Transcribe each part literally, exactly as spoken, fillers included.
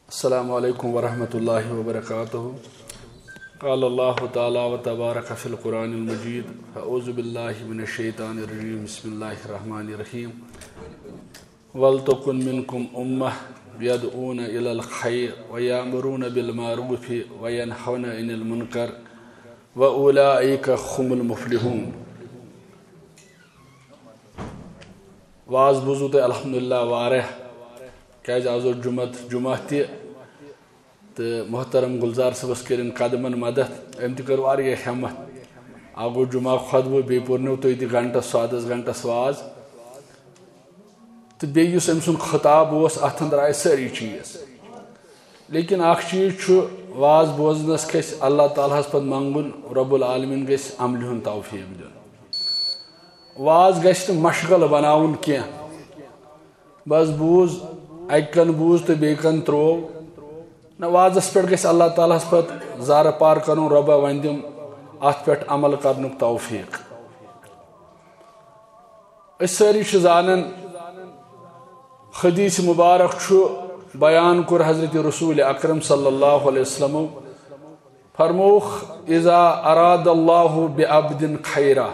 السلام عليكم ورحمة الله وبركاته. قال الله تعالى وتبارك في القرآن المجيد: أعوذ بالله من الشيطان الرجيم، بسم الله الرحمن الرحيم. ولتكن منكم أمة يدعون إلى الخير ويأمرون بالمعروف وينهون عن المنكر وأولئك هم المفلحون. واز بوزو تۄہہِ الحمدللہ واریاہ، کیازِ آز اوس جمعہ، جمعہ تہِ، تہٕ محترم گلزار صٲبس کٔرِن قدمن مدد، أمۍ تہِ کٔر واریاہ ہمت۔ اکھ گوٚو جمعہ خطبہٕ، بیٚیہِ پوٚرنو تُہۍ تہِ گھنٹس، سادس گھنٹس واز۔ تہٕ بیٚیہِ یُس أمۍ سُنٛد خطاب اوس، اتھ اندر آیہِ سٲری چیٖز۔ لیکن اکھ چیٖز چھُ، واز بوزنس گژھِ اللہ تعالیٰ ہس پتہٕ منٛگُن، رب العالمین گژھِ عملہِ ہُنٛد توفیق دیُن۔ واز گژھِ نہٕ مشغل بناوُن کینٛہہ۔ بس بوٗز، اَکہِ کَن بوٗز تہٕ بیٚیہِ کَن ترٛوو۔ نہ، وازَس پٮ۪ٹھ گژھِ اللہ تعالیٰ ہَس پَتہٕ زارٕ پار کَرُن، رۄبا وۄنۍ دِم اَتھ پٮ۪ٹھ عمل کَرنُک توفیٖق۔ أسۍ سٲری چھِ زانان، حدیث مبارک چھُ بیان کوٚر حضرت رسول اکرم صلی اللہ علیہ وسلمو، فرمووُکھ: اذا اراد اللہ بعبد خیرہ،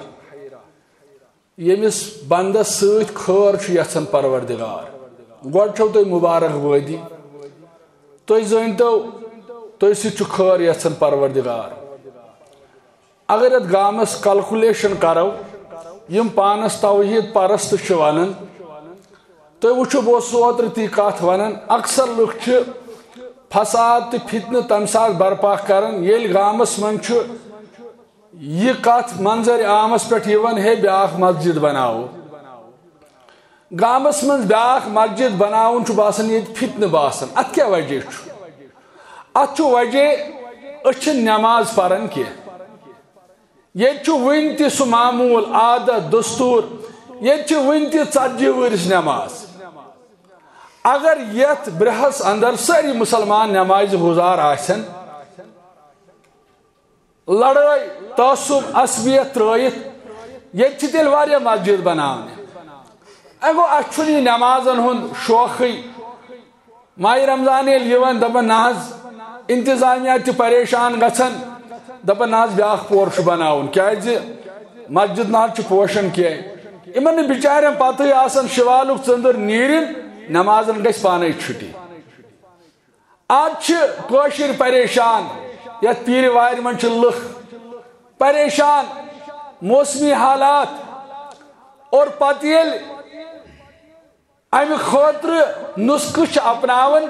ییٚمِس بندس سۭتۍ خٲر چھُ یژھان پروردگار۔ گۄڈٕ چھو تۄہہِ مبارک بٲدی، تُہۍ زٲنۍتو، تُہۍ سۭتۍ چھُ خٲر یژھان پروردگار۔ اگر یتھ گامس calculation کرو، یِم پانس توحید پرست چھِ ونان، تُہۍ وٕچھِو، بہٕ اوسُس اوترٕ تی کتھ ونان، اکثر لُکھ چھِ فساد تہٕ فتنہٕ تمہِ ساتہٕ برپا کران، ییٚلہِ گامس منٛز چھُ یہِ کتھ منظر عامس پٮ۪ٹھ یِوان، ہے، بیاکھ مسجد بناوو۔ گامس منٛز بیاکھ مسجد بناوُن چھُ باسان ییٚتہِ فتنہٕ باسان۔ اتھ کیٛاہ وجہ چھُ؟ اتھ چھُ وجہ، أسۍ چھِنہٕ نماز پران کینٛہہ۔ ییٚتہِ چھُ وُنہِ تہِ سُہ معموٗل، عادت، دستور، ییٚتہِ چھِ وُنہِ تہِ ژتجی ؤرِش نماز۔ اگر یتھ برہس اندر سٲری مسلمان نمازِ گُزار آسن، لڑٲے، تعصب، عصبیت ترٲیِتھ، ییٚتہِ چھِ تیٚلہِ واریاہ مسجد بناونہِ۔ اے گوٚو، اَسہِ چھُنہٕ یہِ نٮ۪مازن ہُنٛد شوقٕے۔ ماہِ رمضان ییٚلہِ یِوان، دَپان، نہ حظ، انتظامیہ تہِ پریشان گژھان، دَپان، نہ حظ، بیٛاکھ پور چھُ بناوُن، کیٛازِ مسجد نہ حظ چھُ پوشان کینٛہہ۔ یِمن نہٕ بِچارٮ۪ن پتہٕے آسان شِوالُک ژٔنٛدٕر نیٖرِن، نٮ۪مازن گژھِ پانے چھُٹی۔ آز چھِ کٲشِر پریشان، یتھ پیٖرِ وارِ منٛز چھِ لُکھ پریشان، موسمی حالات، اور پتہٕ ییٚلہِ امہِ خٲطرٕ نُسخہٕ چھِ اپناوان،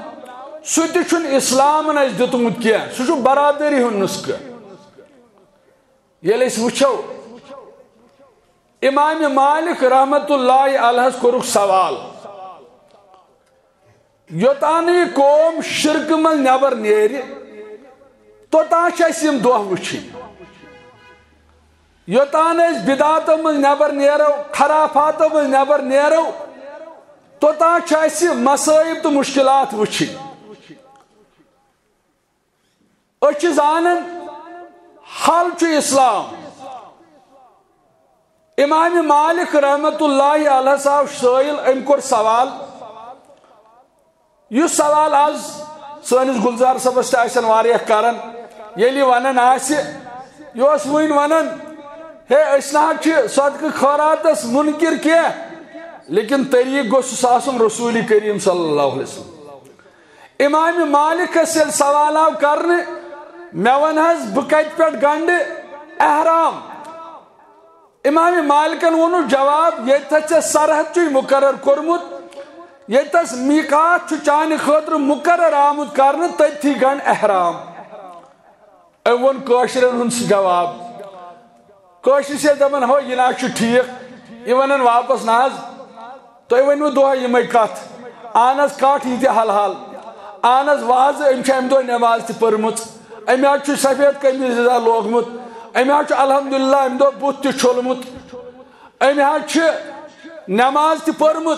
سُہ تہِ چھُنہٕ اسلامن اسہِ دیُتمُت کینٛہہ، سُہ چھُ برادری ہُنٛد نُسخہٕ۔ ییٚلہِ أسۍ وٕچھو، امام مالک رحمتہ اللہ علیہس کوٚرُکھ سوال، یوٚتام نہٕ یہِ قوم شرکہٕ منٛز نٮ۪بر نیرِ، توٚتام چھِ اَسہِ یِم دۄہ وٕچھِنۍ۔ یوٚتام نہٕ أسۍ بدعاتو منٛز نٮ۪بر نیرو، خرافاتو منٛز نٮ۪بر نیرو، توٚتام چھِ اَسہِ مصٲیب تہٕ مُشکلات وٕچھِنۍ۔ أسۍ چھِ زانان، حل چھُ اسلام۔ امام مالک رحمتہ اللہ علیہ صاحب سٲیِل، أمۍ کوٚر سوال، یُس سوال آز سٲنِس گُلزار صٲبس تہِ آسن واریاہ کران، ییٚلہِ یہِ ونان آسہِ، یہِ اوس وٕنۍ ونان، ہے، أسۍ نہ حظ چھِ صدقہٕ خٲراتس مُنکِر کینٛہہ، لیکن طریٖقہٕ گوٚژھ آسُن رسول کریم صلی اللہ علیہ وسلم۔ امام مالکس ییٚلہِ سوال آو کرنہٕ، مےٚ وَن حظ، بہٕ کتہِ پٮ۪ٹھ گنڈٕ احرام؟ امام مالکن ووٚنُس جواب، ییٚتہِ تھَس ژےٚ سرحد چھُے مُقرر کوٚرمُت، ییٚتہِ تھَس میقات چھُ چانہِ خٲطرٕ مُقرر آمُت کرنہٕ، تٔتھی گنڈ احرام۔ أمۍ ووٚن کٲشرٮ۪ن ہُنٛد سُہ جواب۔ کٲشرِس ییٚلہِ دَپان، ہو، یہِ نہ حظ چھُ ٹھیٖک، یہِ وَنان واپس، نہ حظ، تُہۍ ؤنِو دۄہَے یِمَے کَتھ۔ اَہن حظ، کَٹھ یہِ تہِ حل حل۔ اَہن حظ، وازٕ، أمۍ چھِ اَمہِ دۄہ نٮ۪ماز تہِ پٔرمٕژ، أمۍ حظ چھُ سفید قمیٖض یَزار لوگمُت، أمۍ حظ چھُ الحمدللہ اَمہِ دۄہ بُتھ تہِ چھوٚلمُت، أمۍ حظ چھِ نٮ۪ماز تہِ پٔرمٕژ،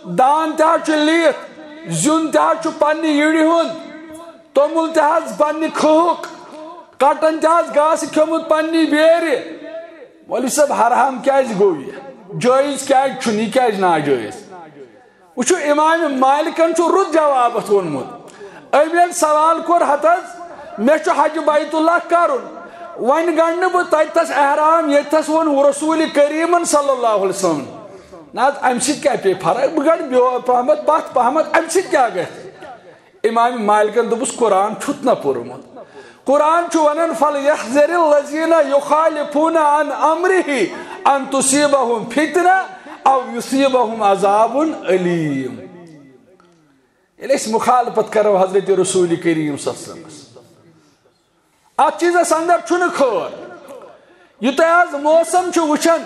دان تہِ حظ چھُ لِتھ، زیُن تہِ حظ چھُ پنٛنہِ یِرِ ہُنٛد، توٚمُل تہِ حظ پننہِ کھہُک، کٹن تہِ حظ گاسہٕ کھیوٚمُت پننہِ بیرِ۔ مولوی صٲب، حرام کیازِ گوٚو یہِ؟ جٲیز کیازِ چھُنہٕ؟ یہِ کیازِ ناجٲیز؟ وٕچھِو، امام مالکن چھُ رُت جواب اتھ ووٚنمُت۔ أمۍ ییٚلہِ سوال کوٚر، ہتہٕ حظ، مےٚ چھُ حج بیت اللہ کرُن، وۄنۍ گنڈٕ نہٕ بہٕ تتہِ تھس احرام، ییٚتہِ تھس ووٚن رسول کریمن صلی اللہ علیہ وسلم۔ نہ حظ، امہِ سۭتۍ کیٛاہ پیٚیہِ فرق؟ بہٕ گنڈٕ بیٚیہِ پہمتھ، پتھ پہمتھ، امہِ سۭتۍ کیٛاہ گژھِ؟ امام مالکن دوٚپُس، قرآن چھُتھ نہ پوٚرمُت؟ قرآن چھُ ونان، فلیحذر الذین یخالفون عن امرہ ان تصیبہم فتنہ او یصیبہم عذاب علیم۔ ییٚلہِ أسۍ مخالفت کرو حضرت رسول کریم صلی اللہ علیہ وسلمس، اتھ چیزس اندر چھُنہٕ خٲر۔ یہِ تۄہہِ آز موسم چھُ وٕچھان،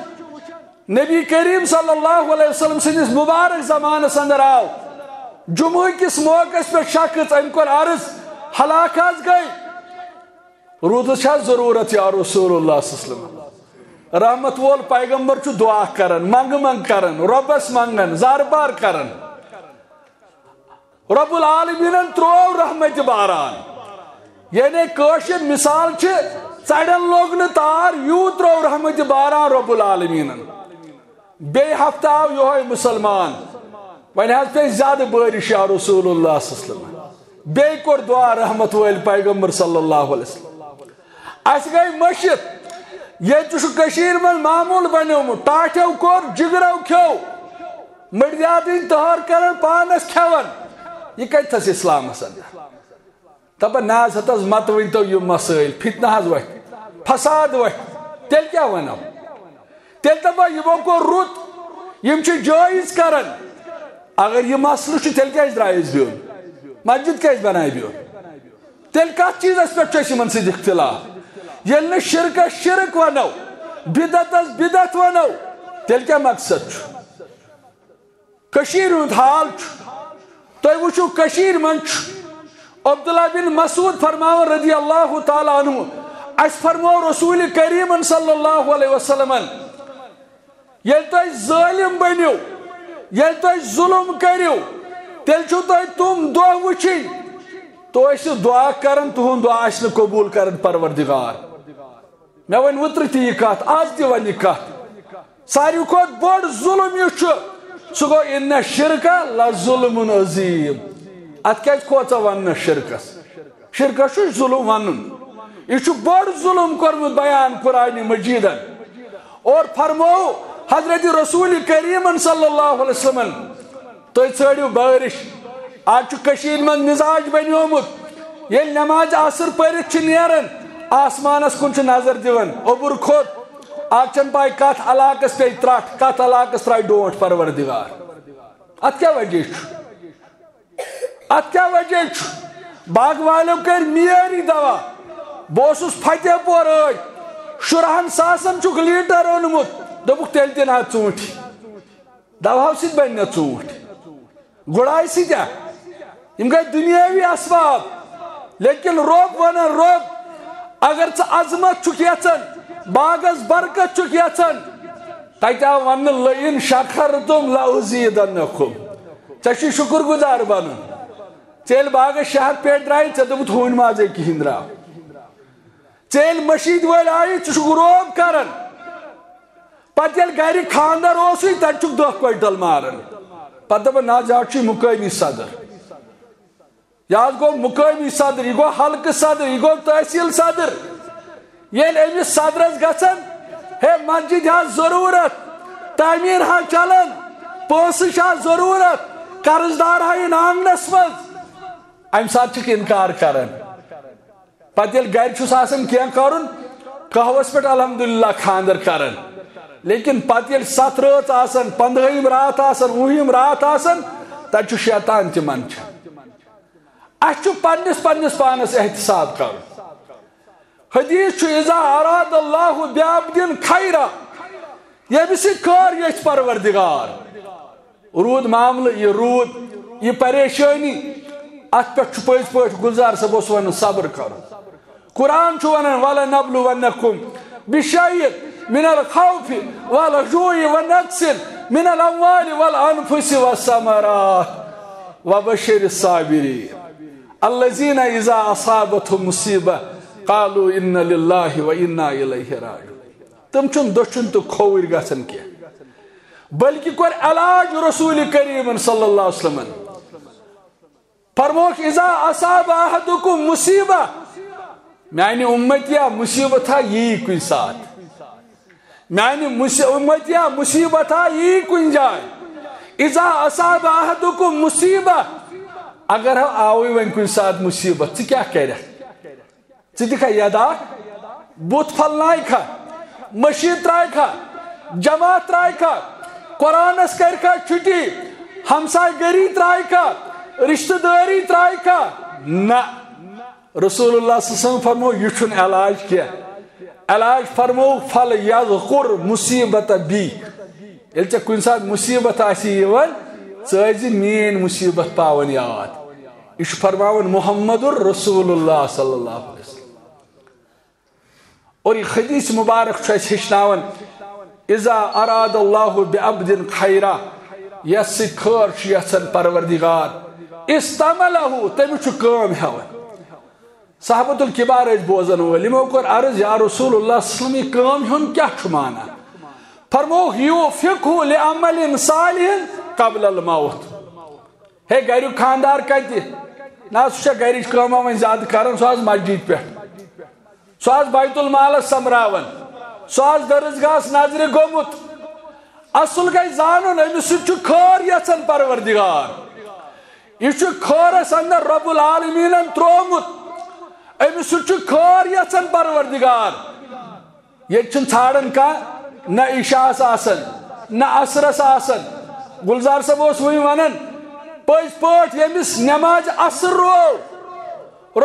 نبی کریم صلی اللہ علیہ وسلم سٕنٛدِس مبارک زمانس اندر آو جمعہ کِس موقعس پٮ۪ٹھ شخص، أمۍ کوٚر عرض، ہلاک حظ گٔے، روٗدس چھا ضروٗرت یا رسول اللہ صلی اللہ علیہ وسلم؟ رحمت وول پیغمبر چھُ دعا کران، منگہٕ منگ کران، رۄبس منگان، زارٕ پار کران۔ رب العالمینن تروو رحمت باران۔ یعنی کٲشِر مثال چھِ، ژَرٮ۪ن لوٚگ نہٕ تار، یوٗت تروو رحمت باران رب العالمینن۔ بیٚیہِ ہفتہٕ آو یِہوٚے مُسلمان، وۄنۍ حظ پیٚیہِ زیادٕ بٲرِش یا رسول اللہ صلی اللہ علیہ وسلم۔ بیٚیہِ کوٚر دعا رحمت وٲلۍ پیغمبر صلی اللہ علیہ وسلم۔ اَسہِ گٔے مٔشِتھ، ییٚتہِ چھُ کٔشیٖرِ منٛز معموٗل بنیومُت، ٹاٹھیو کوٚر، جگرو کھیوٚو، مٔڈۍ زیادٕ ہٕنٛدۍ تہر کران، پانس کھٮ۪وان۔ یہِ کتہِ تھس اسلامس اندر؟ دپان نہ حظ، ہتس مت ؤنۍ تو یِم مسٲیل، فتنہٕ حظ وتھِ، فساد وتھِ۔ تیٚلہِ کیٛاہ ونو؟ تیٚلہِ دپو یِمو کوٚر رُت، یِم چھِ جٲیز کران۔ اگر یہِ مسلہٕ چھُ، تیٚلہِ کیٛازِ درٛایہِ أسۍ بیوٚن؟ مسجد کیٛازِ بنایہِ بیوٚن؟ تیٚلہِ کتھ چیٖزس پٮ۪ٹھ چھُ اَسہِ یِمن سۭتۍ اختلاف؟ ییٚلہِ نہٕ شرکس شرک ونو، بدعتس بدعت ونو، تیٚلہِ کیٛاہ مقصد چھُ؟ کٔشیٖرِ ہُنٛد حال چھُ، تُہۍ وٕچھِو، کٔشیٖرِ منٛز چھُ عبداللہ بن مسعود فرماوان رضی اللہ تعالیٰ عنہ، اَسہِ فرموو رسول کریمن صلی اللہ علیہ وسلمن، ییٚلہِ تُہۍ ظٲلِم بٔنِو، ییٚلہِ تُہۍ ظُلُم کٔرِو، تیٚلہِ چھِو تُہۍ تِم دۄہ وٕچھِنۍ، تُہۍ ٲسِو دُعا کران، تُہُنٛد دُعا آسہِ نہٕ قبوٗل کران پروردگار۔ مےٚ وۄنۍ اوترٕ تہِ یہِ کتھ، آز تہِ ونہٕ یہِ کتھ۔ ساروی کھۄتہٕ بوٚڑ ظُلُم یُس چھُ، سُہ گوٚو، ان الشرک لظلم عظیم۔ اتھ کیازِ کھوژا وننس شرکس؟ شرکس چھُ ظُلُم ونُن۔ یہِ چھُ بوٚڑ ظُلُم کوٚرمُت بیان قرآن مجیدن۔ اور فرموو حضرت رسول کریمن صلی اللہ علیہ وسلمن، تُہۍ ژھٲنٛڈِو بٲرِش۔ آز چھُ کٔشیٖرِ منٛز مِزاج بنیومُت، ییٚلہِ نمازِ عصر پٔرِتھ چھِ نیران، آسمانس کُن چھِ نظر دِوان، اوٚبُر کھوٚت، آز چھَنہٕ پَے کَتھ علاقس پیٚیہِ ترٛٹھ، کَتھ علاقس ترٛایہِ ڈونٛٹھ پروردگار۔ اَتھ کیٛاہ وجہ چھُ؟ اَتھ کیٛاہ وجہ چھُ؟ باغہٕ والیو کٔرۍ معیٲری دوا۔ بہٕ اوسُس فتح پور ٲدۍ، شُرہن ساسن چھُکھ لیٖٹر اوٚنمُت، دوٚپُکھ، "تیٚلہِ تہِ نہ ژوٗنٛٹھۍ۔" دواہو سۭتۍ بنہِ نہ ژوٗنٛٹھۍ، گُڑایہِ سۭتۍ ہا۔ یِم گٔے دُنیٲوی اسباب۔ لیکن رۄب ونان، رۄب، اگر ژٕ عظمت چھُکھ یژھان، باغس برکت چھُکھ یژھان، تتہِ آو وننہٕ، "لئن شکرتم لازیدنکم۔" ژےٚ چھُے شُکر گُزار بنُن۔ ژےٚ ییٚلہِ باغس شہد پیٹہِ درٛایہِ، ژےٚ دوٚپُتھ، "ہوٗنۍ مازے کِہیٖنۍ درٛاو۔" ژےٚ ییٚلہِ مٔشیٖد وٲلۍ آیہِ، ژٕ چھُکھ رۄب کران۔ پتہٕ ییٚلہِ گرِ خانٛدر اوسُے، تتہِ چھُکھ دَہ کوینٹل ماران۔ پتہٕ دپان، "نہ حظ، یہِ حظ چھُے مُقٲمی صدر۔ یہِ حظ گوٚو مُقٲمی صدر، یہِ گوٚو حلقہٕ صدر، یہِ گوٚو تحصیٖل صدر۔" ییٚلہِ أمِس صدرس گژھن، "ہے، مسجد حظ ضروٗرت، تعمیٖر حظ چلان، پونٛسہٕ چھِ حظ ضروٗرت، قرض دار حظ یِن آنٛگنس منٛز"، امہِ ساتہٕ چھِکھ انکار کران۔ پتہٕ ییٚلہِ گرِ چھُس آسان کینٛہہ کرُن، قہوس پٮ۪ٹھ الحمدللہ خانٛدر کران، لیکن پتہٕ ییٚلہِ ستھ رٲژ آسان، پندہٲیِم راتھ آسان، وُہِم راتھ آسان، تتہِ چھُ شیطان تہِ منٛدچھان۔ اسہِ چھُ پننِس پننِس پانس احتساب کرُن۔ حدیث چھُ، "اذا اراد اللہ بعبد خیرا"، ییٚمِس یہِ کار یژھِ پروردگار۔ روٗد معاملہٕ، یہِ روٗد، یہِ پریشٲنی، اتھ پٮ۪ٹھ چھُ پٔزۍ پٲٹھۍ گُلزار صٲب اوس ونان صبر کرُن۔ قرآن چھُ ونان، "ولنبلونکم بشیء من الخوف والجوع ونقص من الاموال والانفس والثمرات وبشر الصابرین الذین اذا اصابتهم مصیبة قالوا انا للہ وانا الیہ راجعون۔" تِم چھِنہٕ دٔچھُن تہٕ کھووٕرۍ گژھان کینٛہہ، بلکہِ کوٚر علاج رسول کریمن صلی اللہ علیہ وسلمن۔ فرمووُکھ، "اذا اصاب احدکم مصیبہ"، میانہِ امتیا، مصیبت ہا یی کُنہِ ساتہٕ۔ میانہِ مص-، امتیا، مصیبت ہا یی کُنہِ جایہِ۔ "اذا اصاب احدکم مصیبہ"، اگر ہا آوٕے وۄنۍ کُنہِ ساتہٕ مصیبت، ژٕ کیٛاہ کرکھ؟ ژٕ دِکھا یداکھ، بُتھ پھلناوکھا، مٔشیٖد ترٛاوکھا، جماعت ترٛاوکھا، قرآنس کرکھا چھُٹی، ہمسایہِ گٔری ترٛاوکھا، رشتہٕ دٲری ترٛاوکھا؟ نہ۔ رسول اللہ صلی اللہ علیہ وسلم فرمو، یہِ چھُنہٕ علاج کینٛہہ۔ علاج فرمو، "فل یذکر مصیبت بی"۔ ییٚلہِ ژےٚ کُنہِ ساتہٕ مصیبت آسی یِوان، ژٕ ٲسۍ زِ میٲنۍ مصیبت پاوان یاد۔ یہِ چھُ فرماوان محمد رسول اللہ صلی اللہ علیہ وسلم۔ اور یہِ حدیث مبارک چھُ اَسہِ ہیٚچھناوان، "اذا اراد اللہ بعبد خیرا"، یَس سۭتۍ خٲر چھُ یژھان پروردگار، "استعملہ"، تٔمِس چھُ کٲم ہٮ۪وان۔ صحابت الکبار ٲسۍ بوزن وٲلۍ، یِمو کوٚر عرض، "یا رسول اللہ صلی اللہ علیہ وسلم، یہِ کٲم ہیوٚن کیٛاہ چھُ معنی؟" فرمووُکھ، "یوفقہ لعمل صالح قبل الموت"۔ ہے، گریُک خاندار کتہِ؟ نہ، سُہ چھا گرِچ کٲمہ وۄنۍ زیادٕ کران، سُہ آز مسجد پٮ۪ٹھ، سُہ آز بیت المالس سمراوان، سُہ آز درسگاہس نظرِ گوٚمُت۔ اصل گژھِ زانُن، أمِس سۭتۍ چھُ خٲر یژھان پروردگار۔ یہِ چھُ خٲرس اندر رب العالمینن تروومُت۔ أمِس سۭتۍ چھُ خٲر یژھان پروردگار۔ ییٚتہِ چھُنہٕ ژھانڈان کانٛہہ، نہ عشاءس آسان، نہ عصرس آسان۔ گلزار صٲب اوس وُنہِ ونان، پٔزۍ پٲٹھۍ ییٚمِس نماز عصر روو،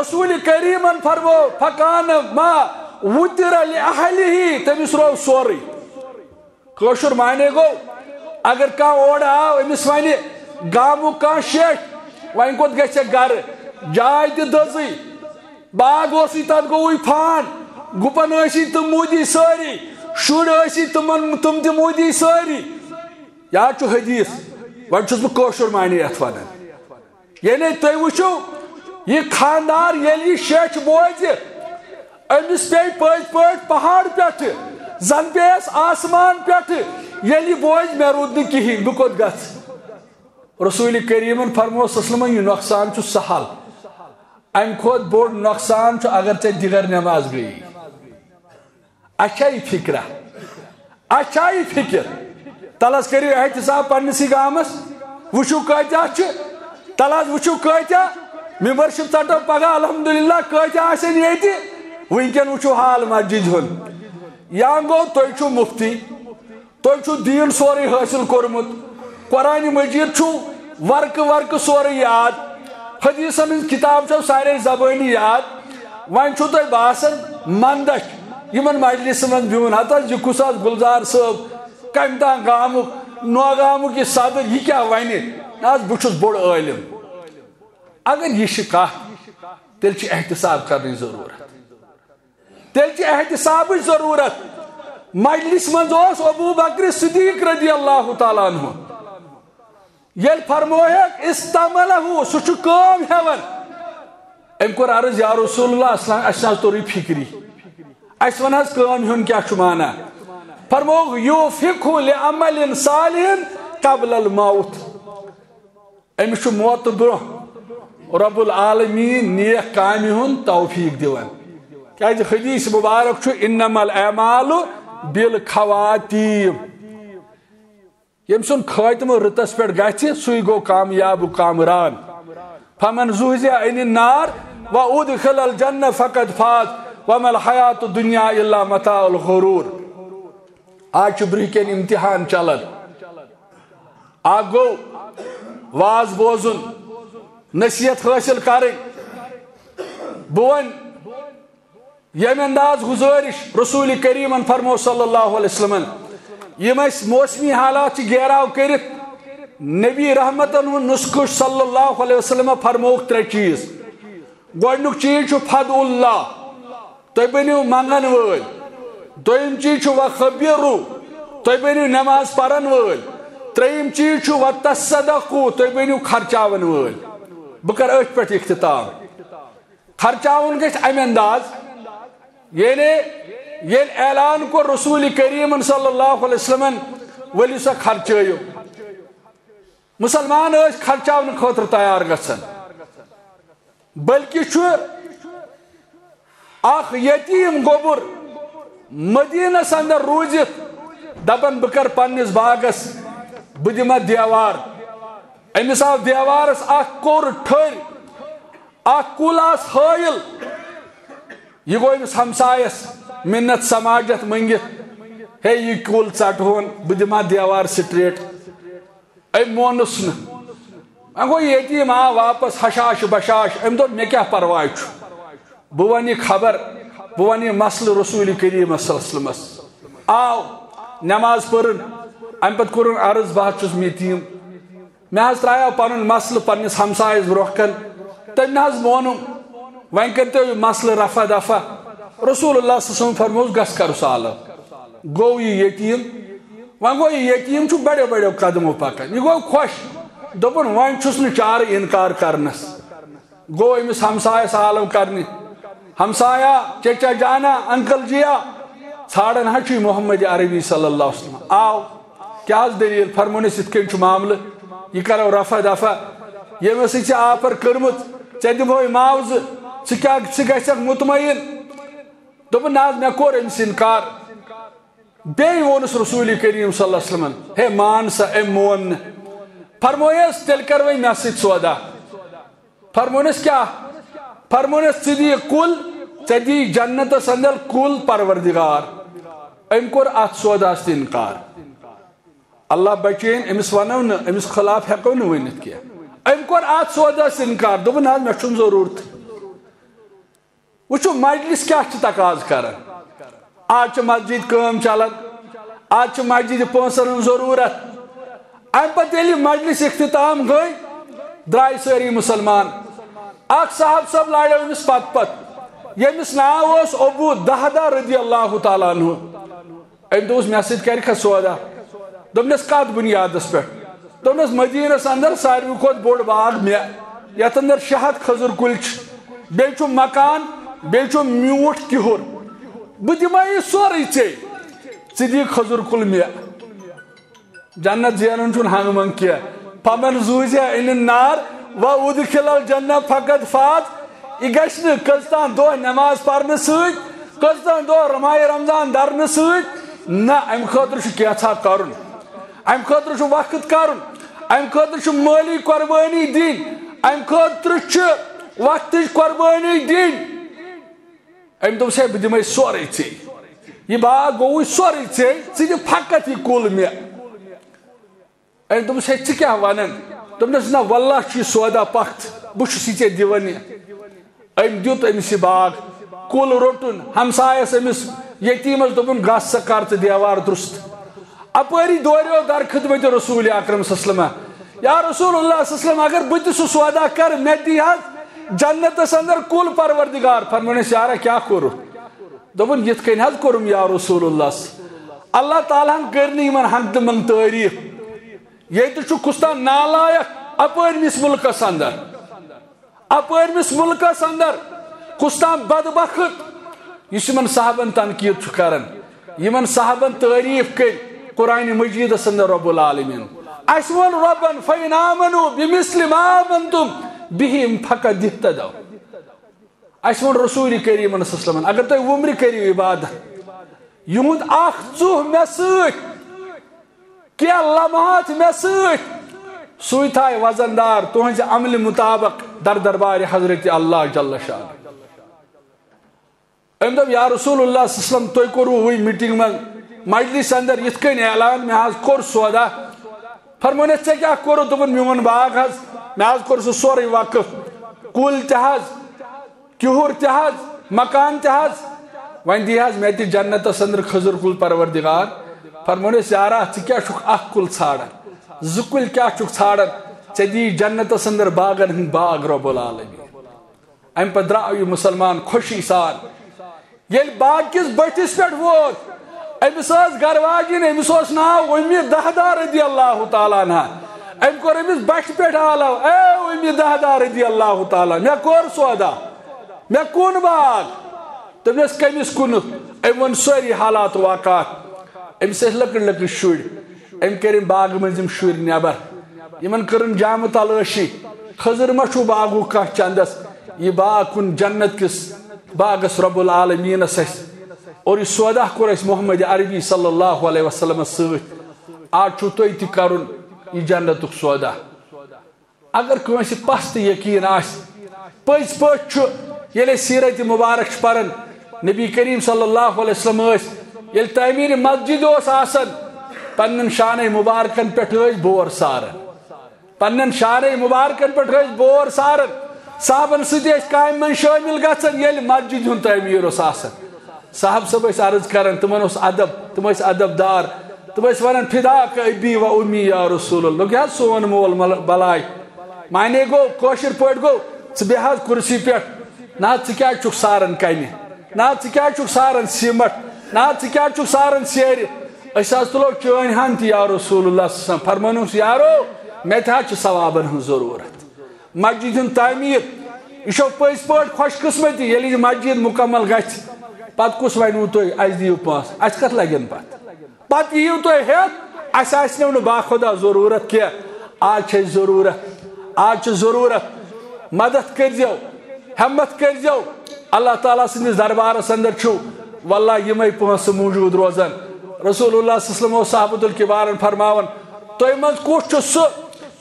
رسول کریمن فرمو، "فکان ما وتر لأہلہ"، تٔمِس روو سورُے۔ کٲشُر معنی گوٚو، اگر کانٛہہ اورٕ آو، أمِس ونہِ گامُک کانٛہہ شیٹھ، وۄنۍ کوٚت گژھِ گرٕ؟ جاے تہِ دٔزٕے، باغ اوسُے، تتھ گوٚوُے فان، گُپن ٲسی تِم موٗدی سٲری، شُرۍ ٲسی تِمن، تِم تہِ موٗدی سٲری۔ یا چھُ حدیث، وۄنۍ چھُس بہٕ کٲشُر معنی یتھ ونان۔ یعنی تُہۍ وٕچھِو، یہِ خاندار ییٚلہِ یہِ شیٚچھ بوزِ، أمِس پیٚیہِ پٔزۍ پٲٹھۍ پہاڑ پٮ۪ٹھٕ، زن پیٚیس آسمان پٮ۪ٹھٕ۔ ییٚلہِ یہِ بوزِ، مےٚ روٗد نہٕ کِہیٖنۍ، بہٕ کوٚت گژھٕ؟ رسول کریمن فرموو صلی اللہ علیہ وسلمن، یہِ نۄقصان چھُ سہل۔ امہِ کھۄتہٕ بوٚڑ نۄقصان چھُ اگر ژےٚ دِگر نٮ۪ماز گٔیی۔ اچھا یہِ فکرا، اچھا یہِ فکر۔ تلس کٔرِو احتساب پننسٕے گامس، وٕچھِو کۭتیاہ چھِ۔ تلس وٕچھِو کۭتیاہ، membership ژٹو پگاہ الحمدللہ کۭتیاہ آسن ییٚتہِ۔ وٕنکٮ۪ن وٕچھِو حال مسجد ہُنٛد۔ یا گوٚو تُہۍ چھِو مفتی، تۄہہِ چھُو دیٖن سورُے حٲصِل کوٚرمُت، قرآنِ مجیٖد چھُو ورقہٕ ورقہٕ سورُے یاد، حدیثن ہٕنٛز کِتاب چھو سارے زبٲنی یاد۔ وۄنۍ چھُو تۄہہِ باسان، من دچھ یِمن مجلسن منٛز بِہُن، ہتہٕ حظ یہِ کُس حظ گُلزار صٲب، کمہِ تام گامُک، نوگامُک یہِ صدر، یہِ کیٛاہ ونہِ؟ نہ حظ، بہٕ چھُس بوٚڑ عٲلِم۔ اگر یہِ چھِ کتھ، تیٚلہِ چھِ احتساب کرنٕچ ضروٗرت۔ تیٚلہِ چھِ احتسابٕچ ضروٗرت۔ مجلس منٛز اوس ابو بکر صدیق رضی اللہ تعالیٰ عنہ۔ ییٚلہِ فرمووُکھ، "استعملہ"، سُہ چھُ کٲم ہٮ۪وان۔ أمۍ کوٚر عرض، "یا رسول اللہ، اصلاً اَسہِ نہ حظ توٚرُے فِکری۔ اَسہِ وَن حظ، کٲم ہیوٚن کیٛاہ چھُ معنی؟" فرمووُکھ، "یوفقہ لعمل صالح قبل الموت"۔ أمِس چھُ موتہٕ برونٛہہ رب العالمین نیک کامہِ ہُنٛد توفیق دِوان۔ کیازِ حدیث مبارک چھُ، "انما الاعمال بالخواتیم"۔ ییٚمہِ سُنٛد خٲتمہٕ رٕتس پٮ۪ٹھ گژھِ، سُے گوٚو کامیاب و کامران۔ "فمن زحزح عن النار وادخل الجنہ فقد فاز وما الحیات الدنیا الا متاع الغرور"۔ آز چھُ برٛونٛہہ کٮ۪ن امتحان چلان۔ اکھ گوٚو واز بوزُن، نصیحت حٲصِل کرٕنۍ۔ بہٕ وَنہٕ ییٚمہِ انداز گُزٲرِش رسول کریٖمن فرمو صلی اللہ علیہ وسلمن، یِم اَسہِ موسمی حالات چھِ گیراو کٔرِتھ، نبی رحمتن ہُنٛد نسخہٕ صلی اللہ علیہ وسلم فرمووُکھ ترٛےٚ چیٖز۔ گۄڈٕنیُک چیٖز چھُ فدعوا اللہ، تُہۍ بٔنِو منٛگن وٲلۍ۔ دوٚیِم چیٖز چھُ وخبروا، تُہۍ بٔنِو نماز پرن وٲلۍ۔ ترٛیٚیِم چیٖز چھُ وتصدقوا، تُہۍ بٔنِو خرچاون وٲلۍ۔ بہٕ کرٕ أتھۍ پٮ۪ٹھ اختتام۔ خرچاوُن گژھِ امہِ انداز، یعنی ییٚلہِ اعلان کوٚر رسول کریٖمن صلی اللہ علیہ وسلمن، "ؤلِو سا خرچٲیِو"، مسلمان ٲسۍ خرچاونہٕ خٲطرٕ تیار گژھان۔ بلکہ چھُ اکھ یتیم گوٚبُر مدینس اندر روٗزِتھ دپان، بہٕ کرٕ پننِس باغس، بہٕ دِمہٕ اتھ دیوار۔ أمِس آو دیوارس اکھ کوٚر ٹھٔرۍ، اکھ کُل آس حٲیِل۔ یہِ گوٚو أمِس ہمسایس مِنت سماجت مٔنگِتھ، ہے، یہِ کُل ژٹہون، بہٕ دِمہٕ اتھ دیوار straight۔ أمۍ مونُس نہٕ۔ وۄنۍ گوٚو یتیٖم آو واپس ہشاش بشاش۔ أمۍ دوٚپ، مےٚ کیٛاہ پرواے چھُ؟ بہٕ وَنہٕ یہِ خبر، بہٕ وَنہٕ یہِ مسلہٕ رسول کریٖمس صلی اللہ علیہ وسلمس۔ آو، نماز پٔرٕن، اَمہِ پتہٕ کوٚرُن عرض، بہٕ حظ چھُس یتیٖم، مےٚ حظ ترٛایاو پنُن مسلہٕ پننِس ہمسایس برونٛہہ کن، تٔمۍ نہٕ حظ مونُم، وۄنۍ کٔرۍتو یہِ مسلہٕ رفع دفع۔ رسول اللہ صلی اللہ علیہ وسلم فرمووُس، گژھ کر سُہ عالم۔ گوٚو یہِ یتیٖم، وۄنۍ گوٚو یہِ یتیٖم چھُ بڑیو بڑیو قدمو پکان، یہِ گوٚو خۄش، دوٚپُن، وۄنۍ چھُس نہٕ چارٕ انکار کرنس۔ گوٚو أمِس ہمسایس عالم کرنہِ، ہمسایا، چچا جانا، انکل جیا، ژھانڈان حظ چھُ یہِ محمد عربی صلی اللہ علیہ وسلم۔ آو، کیٛاہ حظ دٔلیٖل؟ فرمونس، یِتھ کٔنۍ چھُ معاملہٕ، یہِ کرو رفع دفع، ییٚمِس سۭتۍ ژےٚ offer کٔرمٕژ، ژےٚ دِمہوے معاوضہٕ، ژٕ کیٛاہ، ژٕ گژھکھ مطمئن؟ دوٚپُن، نہ حظ، مےٚ کوٚر أمِس انکار۔ بیٚیہِ ووٚنُس رسول کریم صلی اللہ علیہ وسلمن، ہے مان سا، أمۍ مون نہٕ۔ فرمویس، تیٚلہِ کر وۄنۍ مےٚ سۭتۍ سودا۔ فرمونس، کیٛاہ؟ فرمونس، ژٕ دِ یہِ کُل، ژےٚ دِی جنتس اندر کُل پروردگار۔ أمۍ کوٚر اتھ سوداہس تہِ انکار۔ اللہ بچٲیِن، أمِس ونو نہٕ، أمِس خلاف ہٮ۪کو نہٕ ؤنِتھ کینٛہہ۔ أمۍ کوٚر اتھ سوداہس انکار، دوٚپُن، نہ حظ، مےٚ چھُنہٕ ضروٗرت۔ وٕچھِو، مجلس کیٛاہ چھِ تقاضہٕ کران۔ آز چھِ مسجد کٲم چلان، آز چھِ مسجد پونٛسن ہٕنٛز ضروٗرت۔ اَمہِ پتہٕ ییٚلہِ مجلس اختتام گٔے، درٛاے سٲری مسلمان۔ اکھ صاحب صٲب لاریو أمِس پتہٕ پتہٕ، ییٚمِس ناو اوس ابو دہدہ رضی اللہ تعالیٰ عنہ۔ أمۍ دوٚپُس، مےٚ سۭتۍ کَرِکھا سودا؟ دوٚپنَس، کَتھ بُنیادَس پٮ۪ٹھ؟ دوٚپنَس، مدیٖنَس اندر ساروی کھۄتہٕ بوٚڑ باغ مےٚ، یَتھ اندر شےٚ ہَتھ کھٔزٕر کُلۍ چھِ، بیٚیہِ چھُ مکان، بیٚیہِ چھُ میوٗٹھ کِہُر۔ بہٕ دِمَے یہِ سورُے ژےٚ، ژٕ دِ کھٔزٕر کُل مےٚ۔ جنت زینُن چھُنہٕ ہنٛگہٕ منٛگہٕ کینٛہہ۔ فمن زحزح عن النار وادخل الجنہ فقد فاز۔ یہِ گژھِ نہٕ کٔژتام دۄہ نماز پرنہٕ سۭتۍ، کٔژتام دۄہ ماہِ رمضان درنہٕ سۭتۍ۔ نہ، امہِ خٲطرٕ چھُ کینٛژھا کرُن، امہِ خٲطرٕ چھُ وقت کرُن، امہِ خٲطرٕ چھُ مٲلی قربٲنی دِنۍ، امہِ خٲطرٕ چھِ وقتٕچ قربٲنی دِنۍ۔ أمۍ دوٚپُس، ہے، بہٕ دِمَے سورُے ژےٚ۔ یہِ باغ گوٚوُے سورُے ژےٚ، ژٕ دِ فقط یہِ کُل مےٚ۔ أمۍ دوٚپُس، ہے، ژٕ کیٛاہ وَنان؟ دوٚپنَس، نہ، واللہ چھُ یہِ سودا پَکھ، بہٕ چھُس یہِ ژےٚ دِوان یہِ۔ أمۍ دیُت أمِس یہِ باغ، کُل روٚٹُن، ہمسایَس أمِس یتیٖمَس دوٚپُن، گژھ سا کر ژٕ دیوار درُست۔ اپٲری دوریو در خدمت رسول اکرم صلی اللہ علیہ وسلم، یا رسول اللہ صلی اللہ علیہ وسلم، اگر بہٕ تہِ سُہ سودا کرٕ، مےٚ دی حظ جنتس اندر کُل پروردگار۔ فرمونس، یارا، کیٛاہ کوٚرُتھ؟ دوٚپُن، یِتھ کٔنۍ حظ کوٚرُم یا رسول اللہ۔ اللہ تعالیٰ ہن کٔرۍ نہٕ یِمن ہنٛگتہٕ منٛگہٕ تعریٖف۔ ییٚتہِ چھُ کُستام نالایق اپٲرمِس مُلکس اندر، اپٲرمِس مُلکس اندر کُستام بدبخت، یُس یِمن صحابن تنقید چھُ کران، یِمن صحابن تعریٖف کٔرۍ قرآن مجیدس اندر رب العالمین۔ اسہِ ووٚن ربن، فَإِنْ آمَنُوا بِمِثْلِ مَا آمَنْتُمْ بِهِ فَقَدِ اهْتَدَوْا۔ اسہِ ووٚن رسول کریمن صلی اللہ علیہ وسلمن، اگر تُہۍ وُمرِ کٔرِو عبادت، یِہُنٛد اکھ ژُہ مےٚ سۭتۍ، کینٛہہ لمحات مےٚ سۭتۍ، سُے تھایہِ وزن دار تُہنٛزِ عملہِ مطابق در دربارِ حضرت اللہ جل شانہ۔ أمۍ دوٚپ، یا رسول اللہ صلی اللہ علیہ وسلم، تُہۍ کوٚروٕ وٕنۍ میٖٹِنٛگ منٛز مجلس اندر یِتھ کٔنۍ اعلان، مےٚ حظ کوٚر سودا۔ فرمونس، ژےٚ کیٛاہ کوٚرُتھ؟ دوٚپُن، میون باغ حظ، مےٚ حظ کوٚر سُہ سورُے وقف، کُلۍ تہِ حظ، کِہُر تہِ حظ، مکان تہِ حظ۔ وۄنۍ دی حظ مےٚ تہِ جنتس اندر کھٔزٕر کُل پروردگار۔ فرمونس، یارا، ژٕ کیٛاہ چھُکھ اکھ کُل ژھانڈان؟ زٕ کُلۍ کیٛاہ چھُکھ ژھانڈان؟ ژےٚ دی جنتس اندر باغن ہٕنٛدۍ باغ رب العالمین۔ امہِ پتہٕ درٛاو یہِ مسلمان خوشی سان۔ ییٚلہِ باغ کِس بٔٹھِس پٮ۪ٹھ ووت، أمِس ٲس گرٕ واجِنۍ، أمِس اوس ناو اُمہِ دہدہ رضی اللہ تعالیٰ عنہا۔ أمۍ کوٚر أمِس بَٹھِ پٮ۪ٹھ آلو، اے اُمہِ دہدہ رضی اللہ تعالیٰ، مےٚ کوٚر سودا، مےٚ کُن باغ۔ دوٚپنَس، کٔمِس کُنُتھ؟ أمۍ ووٚن سٲری حالات واقعات۔ أمِس ٲسۍ لۄکٕٹۍ لۄکٕٹۍ شُرۍ، أمۍ کٔرۍ أمۍ باغہٕ منٛز یِم شُرۍ نٮ۪بر، یِمن کٔرٕن جامہٕ تلٲشی، خٔزٕر ما چھُو باغُک کانٛہہ چندس؟ یہ باغ کن جنت کس باغس رب العالمینس اسہِ، اور یہ سودا کوٚر اسہِ محمد عربی صلی اللہ علیہ وسلمس سۭتۍ۔ آز چھُو تۄہہِ تہِ کرُن یہ جنتُک سودا۔ اگر کٲنٛسہِ پستہٕ یقین آسہِ، پٔزۍ پٲٹھۍ چھُ، ییٚلہِ أسۍ سیرت مبارک چھِ پران، نبی کریم صلی اللہ علیہ وسلم ٲسۍ، ییٚلہِ تعمیٖرِ مسجد اوس آسان، پننٮ۪ن شانَے مبارکن پٮ۪ٹھ ٲسۍ بور ساران۔ پننٮ۪ن شانَے مبارکن پٮ۪ٹھ ٲسۍ بور ساران۔ صحابن سۭتۍ ٲسۍ کامہِ منٛز شٲمِل گژھان، ییٚلہِ مسجد ہُنٛد تعمیٖر اوس آسان۔ صاحب صٲب ٲسۍ عرض کران، تِمن اوس ادب، تِم ٲسۍ ادب دار، تِم ٲسۍ ونان، "فداک ابی و امی یا رسول اللہ"، لوٚگ حظ سون مول مل-، بلاے۔ معنی گوٚو، کٲشِر پٲٹھۍ گوٚو، "ژٕ بیٚہہ حظ کُرسی پٮ۪ٹھ، نہ ژٕ کیٛازِ چھُکھ ساران کنہِ؟" نہ ژٕ کیٛازِ چھُکھ ساران سیٖمٹ؟ نہ ژٕ کیٛازِ چھُکھ ساران سیرِ؟ أسۍ حظ تُلو چٲنۍ ہن تہِ یا رسول اللہ صلی اللہ علیہ وسلم۔ فرمونُس، یارو، مےٚ تہِ حظ چھِ ثوابن ہٕنٛز ضروٗرت۔ مسجد ہُنٛد تعمیٖر، یہِ چھو پٔزۍ پٲٹھۍ خۄش قٕسمتی، ییٚلہِ یہِ مسجد مُکمل گژھِ، پتہٕ کُس ونِوٕ تۄہہِ، "اسہِ دِیِو پونٛسہٕ"؟ اسہِ کتھ لگن پتہٕ؟ پتہٕ یِیِو تُہۍ ہٮ۪تھ، اسہِ آسہِ نہٕ باخدا ضروٗرت کینٛہہ۔ آز چھِ اَسہِ ضروٗرت، آز چھِ ضروٗرت۔ مدد کٔرۍزیو، ہمت کٔرۍزیو۔ اللہ تعالیٰ سٕنٛدِس دربارس اندر چھُ، واللہ، یِمے پونٛسہٕ موٗجوٗد روزان۔ رسول اللہ صلی اللہ علیہ وسلم اوس صحابۃ الکبارن فرماوان، "تۄہہِ منٛز کُس چھُ سُہ،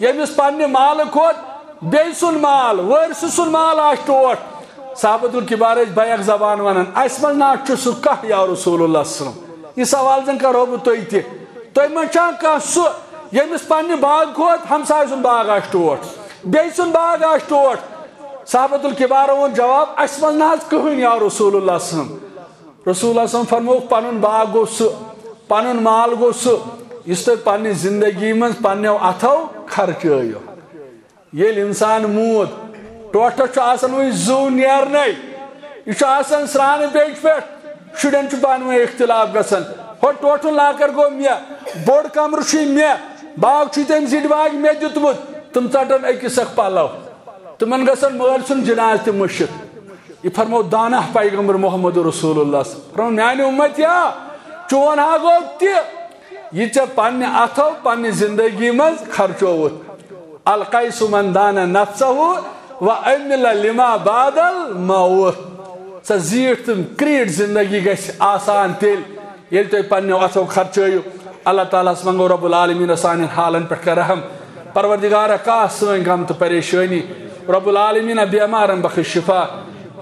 ییٚمِس پننہِ مالہٕ کھۄتہٕ بیٚیہِ سُنٛد مال، وٲرثہٕ سُنٛد مال آسہِ ٹوٹھ؟" صحابۃ الکبار ٲسۍ بیک زبان ونان، "اسہِ منٛز نہ چھُ سُہ کانٛہہ یا رسول اللہ صلی اللہ علیہ وسلم۔ یہِ سوال زن کرو بہٕ تۄہہِ تہِ۔ تۄہہِ منٛز چھا کانٛہہ سُہ، ییٚمِس پننہِ باغ کھۄتہٕ ہمسایہِ سُنٛد باغ آسہِ ٹوٹھ، بیٚیہِ سُنٛد باغ آسہِ ٹوٹھ؟" صحابۃ الکبارو ووٚن جواب، "اسہِ منٛز نہ حظ کٕہٕنۍ یا رسول اللہ صلی اللہ علیہ وسلم۔" رسول اللہ صلی اللہ علیہ وسلم فرمووُکھ، پنُن باغ گوٚو سُہ، پنُن مال گوٚو سُہ، یُس تۄہہِ پننہِ زندگی منٛز پننیو اتھو خرچٲیِو۔ ییٚلہِ انسان موٗد، ٹوٹھس چھُ آسان وُنہِ زُو نیرنَے، یہِ چھُ آسان سرٛانہٕ بیٚیہِ پٮ۪ٹھ، شُرٮ۪ن چھُ پانہٕ ؤنۍ اختلاف گژھان، ہُہ ٹوٹھُن لاکر گوٚو مےٚ، بوٚڑ کمرٕ چھُے مےٚ، باغ چھُے تٔمۍ زِٹھۍ باغ مےٚ دیُتمُت، تِم ژٹن أکِس اکھ پلو، تِمن گژھن مٲلۍ سُنٛد جنازٕ تہِ مٔشِتھ۔ یہِ فرموو دانا پیغمبر محمد رسول اللہ صلی اللہ علیہ وسلم۔ فرموو، میانہِ اُمتیا، چون ہا گوٚو تہِ، یہِ ژےٚ پننہِ اتھو پننہِ زندگی منٛز خرچووُتھ۔ القیس من دان نفسہ و عمل لما بعد الموت۔ سۄ زیٖٹھ تہٕ کرٛیٖٹھ زندگی گژھِ آسان تیٚلہِ، ییٚلہِ تُہۍ پننیو اتھو خرچٲیِو۔ اللہ تعالیٰ ہس منٛگو رب العالمین سانٮ۪ن حالن پٮ۪ٹھ کر رحم۔ پروردگارا، کاس سٲنۍ غم تہٕ پریشٲنی۔ رب العالمین بیمارن بخش شفا،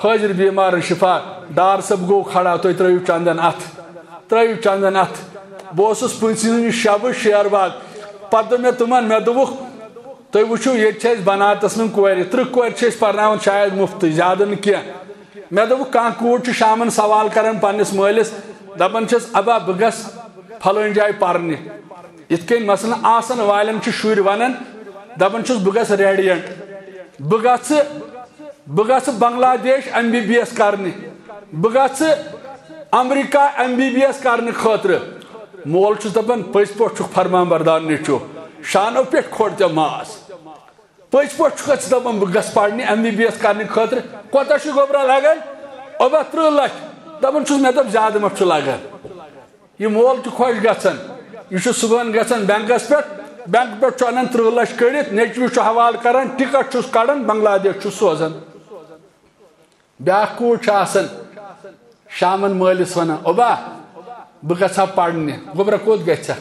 حٲضِر بیمارن شفا۔ ڈار صٲب گوٚو کھڑا، تُہۍ ترٲیِو چندن اتھ، ترٲیِو چندن اتھ۔ بہٕ اوسُس پٕنٛژٕہمہِ شبہٕ شیر باغ، پتہٕ دوٚپ مےٚ تِمن، مےٚ دوٚپُکھ، تُہۍ وٕچھِو، ییٚتہِ چھِ اَسہِ بناتس منٛز کورِ، تٕرٛہ کورِ چھِ أسۍ پرناوان شاید مُفتٕے، زیادٕ نہٕ کینٛہہ۔ مےٚ دوٚپُکھ، کانٛہہ کوٗر چھِ شامن سوال کران پننِس مٲلِس، دپان چھِس، "ابا، بہٕ گژھٕ فلٲنۍ جایہِ پرنہِ۔" یِتھ کٔنۍ مثلاً آسن والٮ۪ن چھِ شُرۍ ونان، دپان چھِس، "بہٕ گژھٕ ریڈینٹ، بہٕ گژھٕ، بہٕ گژھٕ بنگلہ دیش ایم بی بی ایس کرنہِ، بہٕ گژھٕ امریکہ ایم بی بی ایس کرنہٕ خٲطرٕ۔" مول چھُس دپان، "پٔزۍ پٲٹھۍ چھُکھ فرمان بردار نیٚچو، شانو پٮ۪ٹھ کھوٚر ژےٚ ماس۔" پٔزۍ پٲٹھۍ چھُکھا ژٕ دَپان بہٕ گژھٕ پَرنہِ ایم بی بی ایس کَرنہٕ خٲطرٕ؟ کوتاہ چھُ گوٚبرا لَگان؟ اوبا تٕرٛہ لَچھ۔ دَپان چھُس، مےٚ دوٚپ زیادٕ ما چھُ لَگان؟ یہِ مول تہِ خۄش گژھان، یہِ چھُ صُبحن گژھان بینکَس پٮ۪ٹھ، بینک پٮ۪ٹھ چھُ اَنان تٕرٛہ لَچھ کٔڑِتھ، نیٚچوِس چھُ حوالہٕ کَران، ٹِکٹ چھُس کَڑان، بنگلہ دیش چھُس سوزان۔ بیٛاکھ کوٗر چھِ آسان شامَن مٲلِس وَنان، اوبا بہٕ گژھٕ ہا پَرنہِ۔ گوٚبرا کوٚت گژھِ ہا؟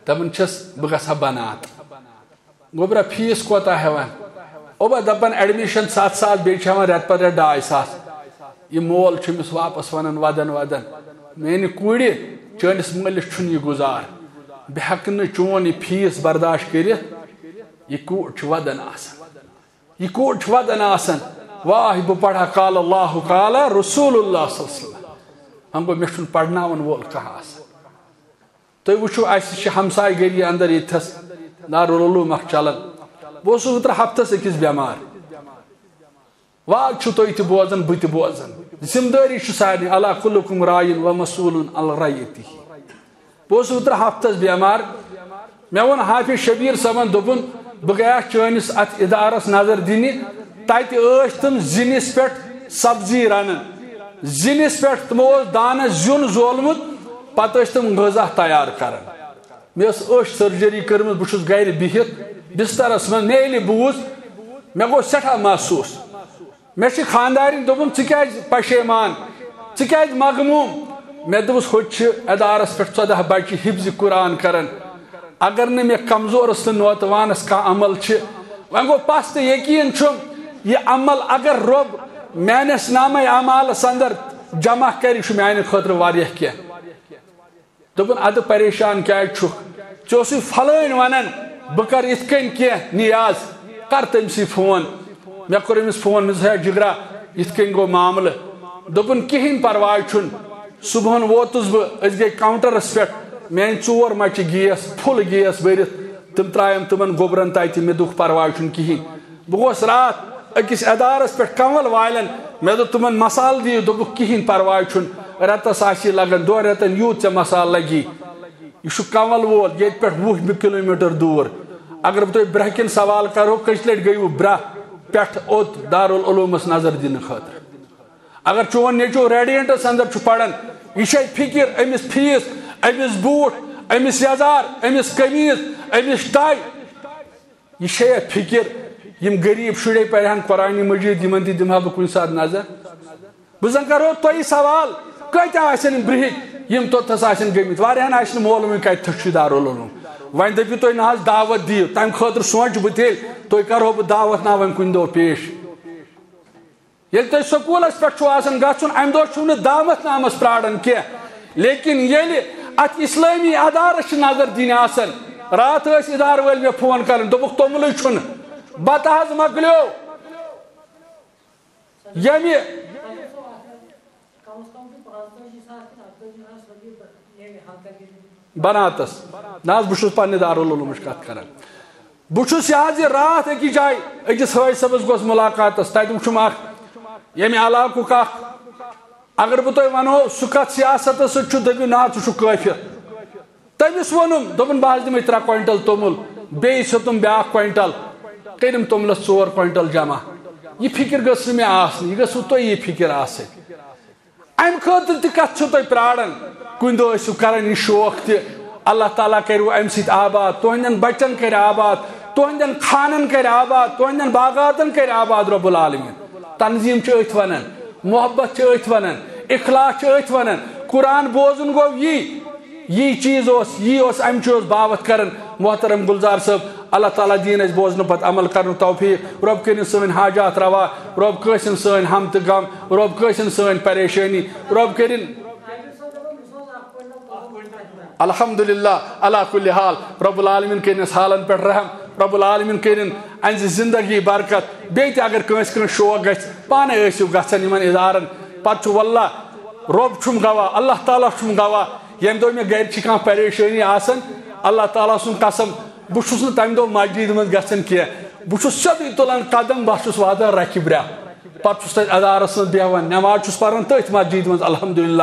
دَپان چھَس بہٕ گژھٕ ہا بنات۔ گوٚبرا، فیٖس کوتاہ ہٮ۪وان؟ اوبا دَپان، ایڈمِشن ستھ ساس، بیٚیہِ چھِ ہٮ۪وان رٮ۪تہٕ پتہٕ رٮ۪تہٕ ڈاے ساس۔ یہِ مول چھُ أمِس واپس وَنان وَدَن وَدَن، میٛانہِ کورِ، چٲنِس مٲلِس چھُنہٕ یہِ گُزار۔ بہٕ ہٮ۪کہٕ نہٕ چون یہِ فیٖس برداشت کٔرِتھ۔ یہِ کوٗر چھِ وَدَن آسان۔ یہِ کوٗر چھِ وَدَن آسان۔ واہ، بہٕ پَرٕ ہا قال اللہ، قال رسول اللہ صلی اللہ علیہ وسلم۔ وۄنۍ گوٚو، مےٚ چھُنہٕ پَرناوَن وول کانٛہہ آسان۔ تُہۍ وٕچھِو، اَسہِ چھِ ہمسایہِ گٔری اندر ییٚتھس دارالعلوم اکھ چلان۔ بہٕ اوسُس اوترٕ ہفتس أکِس بٮ۪مار۔ وعظ چھِو تُہۍ تہِ بوزان، بہٕ تہِ بوزان۔ ذمہٕ دٲری چھِ سارنٕے، الا کلکم راعین و مسئولون عن رعیتہ۔ بہٕ اوسُس اوترٕ ہفتس بٮ۪مار۔ مےٚ ووٚن حافظ شبیر صٲبن، دوٚپُن، بہٕ گٔیاس چٲنِس اتھ ادارس نظر دِنہِ، تتہِ ٲسۍ تِم زِنِس پٮ۪ٹھ سبزی رنان۔ زِنِس پٮ۪ٹھ تِمو اوس دانس زیُن زولمُت، پتہٕ ٲسۍ تِم غذا تیار کران۔ مےٚ ٲس أچھ سرجری کٔرمٕژ، بہٕ چھُس گرِ بِہِتھ بسترس منٛز۔ مےٚ ییٚلہِ بوٗز، مےٚ گوٚو سٮ۪ٹھاہ محسوٗس۔ مےٚ چھِ خانٛدارِنۍ دوٚپُن، "ژٕ کیٛازِ پشیمان؟ ژٕ کیٛازِ مغموم؟" مےٚ دوٚپُس، "ہوٚتہِ چھِ ادارس پٮ۪ٹھ ژۄداہ بچہِ حفظِ قرآن کران۔ اگر نہٕ مےٚ کمزورس تہٕ نوتوانس کانٛہہ عمل چھِ۔" وۄنۍ گوٚو پس تہٕ یقین چھُم، یہِ عمل اگر رۄب میانِس نامہ اعمالس اندر جمع کرِ، یہِ چھُ میانہِ خٲطرٕ واریاہ کینٛہہ۔ دوٚپُن، "اَدٕ پریشان کیٛازِ چھُکھ؟ ژےٚ اوسُے فلٲنۍ وَنان، بہٕ کَرٕ یِتھ کٔنۍ کینٛہہ نیاز، کَر تٔمۍ سٕے فون۔" مےٚ کوٚر أمِس فون، مےٚ دوٚپُس، "ہے جِگرا، یِتھ کٔنۍ گوٚو معاملہٕ۔" دوٚپُن، "کِہیٖنۍ پَرواے چھُنہٕ۔" صُبحن ووتُس بہٕ، أسۍ گٔے کاوُنٛٹَرَس پٮ۪ٹھ، میٛانہِ ژور مَچہِ گیس، فُل گیس بٔرِتھ، تِم ترٛایَم تِمَن گوٚبرَن تَتہِ۔ مےٚ دوٚپُکھ، "پَرواے چھُنہٕ کِہیٖنۍ۔" بہٕ گوس راتھ أکِس ادارس پٮ۪ٹھ کنول والٮ۪ن، مےٚ دوٚپ تِمن، "مسالہٕ دِیِو؟" دوٚپُکھ، "کِہیٖنۍ پرواے چھُنہٕ، رٮ۪تس آسی لگان، دۄن رٮ۪تن یوٗت ژےٚ مسالہٕ لگی۔" یہِ چھُ کنول وول، ییٚتہِ پٮ۪ٹھ وُہ کلوٗمیٹر دوٗر۔ اگر بہٕ تۄہہِ برٛونٛہہ کِنۍ سوال کرو، کٔژِ لٹہِ گٔیوٕ برٛونٛہہ پٮ۪ٹھ اوٚت دارالعلومس نظر دِنہٕ خٲطرٕ؟ اگر چون نیٚچو ریڈینٹس اندر چھُ پران، یہِ چھے فکر أمِس فیس، أمِس بوٗٹھ، أمِس یزار، أمِس قمیٖض، أمِس ٹاے، یہِ چھے فکر، یِم غریب شُرے پرہن قرآن مجید، یِمن تہِ دِمہٕ ہا بہٕ کُنہِ ساتہٕ نظر۔ بہٕ زن کرو تۄہہِ سوال، کۭتیاہ آسن یِم برٛہِکۍ، یِم توٚتتھس آسن گٔمٕتۍ؟ واریاہن آسہِ نہٕ معلومٕے کتہِ تھٔچھ چھُ دارالعلوم۔ وۄنۍ دٔپِو تُہۍ، نہ حظ، دعوت دِیِو، تمہِ خٲطرٕ سونٛچہٕ بہٕ تیٚلہِ، تُہۍ کرہو بہٕ دعوت نا وۄنۍ کُنہِ دۄہ پیش۔ ییٚلہِ تُہۍ سکوٗلس پٮ۪ٹھ چھُو آسان گژھُن، امہِ دۄہ چھُو نہٕ دعوت نامس پراران کینٛہہ، لیکن ییٚلہِ اتھ اسلٲمی ادارس چھِ نظر دِنۍ آسان، راتھ ٲسۍ ادارٕ وٲلۍ مےٚ فون کران، دوٚپُکھ، "توٚملٕے چھُنہٕ، بتہٕ حظ مۄکلیو۔" ییٚمہِ بناتس۔ نہ حظ، بہٕ چھُس پننہِ دارالعلومٕچ کتھ کران۔ بہٕ چھُس یہِ حظ یہِ راتھ أکِس جایہِ، أکِس حٲج صٲبس گوس مُلاقاتس، تتہِ وُچھُم اکھ ییٚمہِ علاقُک اکھ، اگر بہٕ تۄہہِ ونہو، سُہ کتھ سیاستس سۭتۍ چھُ، دٔپِو، "نہ، ژٕ چھُکھ کٲفِر۔" تٔمِس ووٚنُم، دوٚپُن، "بہٕ حظ دِمے ترٛےٚ کوینٹل توٚمُل، بیٚیہِ ہیوٚتُم بیٛاکھ کوینٹل، کٔرِم توٚملس ژور کوینٹل جمع۔" یہِ فکر گٔژھ نہٕ مےٚ آسٕنۍ، یہِ گٔژھوٕ تۄہہِ یہِ فکر آسٕنۍ۔ امہِ خٲطرٕ تہِ کتھ چھِو تُہۍ پراران؟ کُنہِ دۄہ ٲسِو کران یہِ شوق تہِ، اللہ تعالیٰ کَرِوٕ امہِ سۭتۍ آباد، تُہنٛدٮ۪ن بچن کَرِ آباد، تُہنٛدٮ۪ن خانن کَرِ آباد، تُہنٛدٮ۪ن باغاتن کَرِ آباد رب العالمین۔ تنظیٖم چھِ أتھۍ ونان، محبت چھِ أتھۍ ونان، اخلاص چھِ أتھۍ ونان۔ قرآن بوزُن گوٚو یی، یی چیٖز اوس، یی اوس امہِ چیٖز باوتھ کران۔ محترم گلزار صٲب، اللہ تعالیٰ دِیِن اَسہِ بوزنہٕ پتہٕ عمل کرنُک توفیق۔ رۄب کٔرِن سٲنۍ حاجات روا، رۄب کٲسِن سٲنۍ ہم تہٕ غم، رۄب کٲسِن سٲنۍ پریشٲنی، رۄب کٔرِن۔ الحمدللہ، علی کل حال، رب العالمین کٔرِن اَسہِ حالن پٮ۪ٹھ رحم، رب العالمین کٔرِن اَہنٛزِ زندگی برکت۔ بیٚیہِ تہِ اگر کٲنٛسہِ کٲنٛسہِ شوق گژھِ، پانے ٲسِو گژھان یِمن ادارن۔ پتہٕ چھُ واللہ، رۄب چھُم گواہ، اللہ تعالیٰ چھُم گواہ، ییٚمہِ دۄہ مےٚ گرِ چھِ کانٛہہ پریشٲنی آسان، اللہ تعالیٰ سُنٛد قسم، بہٕ چھُس نہٕ تمہِ دۄہ مسجدِ منٛز گژھان کینٛہہ۔ بہٕ چھُس سیوٚدُے تُلان قدم، بہٕ چھُس واتان رکھِ برٛونٛہہ۔ پتہٕ چھُس تتہِ ادارس منٛز بیہوان، نماز چھُس پران تٔتھۍ مسجدِ منٛز، الحمدللہ۔